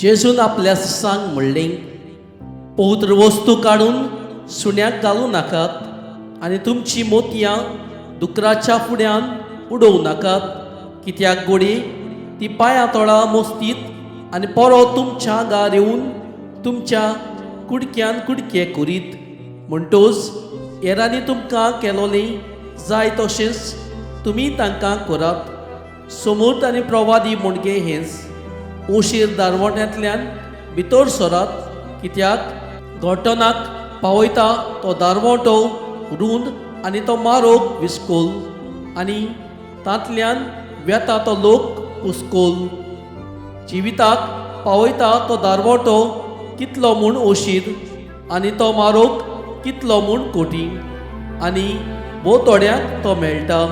जेजून आपल्या शिसांक म्हणलें, पवित्र वस्तू काडून सुण्याक घालूं नाकात आनी तुमचीं मोतयां दुकराच्या फुड्यान उडोवं नाकात, कित्याक गोडी ती पांयां तोळा मोस्तीत आनी परत तुमच्या आंगार येवन तुमच्या कुडक्यान कुडके करीत. म्हणटोच हेरांनी तुमकां केलोलें जाय तशेंच तुमी तांकां करात. समूर्त आनी प्रवादी मुणगे हेंच. उशीर दारवट्यांतल्यान भितर सरात, कित्याक घटनाक पावयता तो दारवटो रूंद आनी तो मारोग विस्कोल आनी तांतल्यान वेता तो लोक उस्कोल. जिविताक पावयता तो दारवटो कितलो म्हूण ओशीर आनी तो मारोग कितलो म्हूण कोटी आनी भोव थोड्यांक तो मेळटा.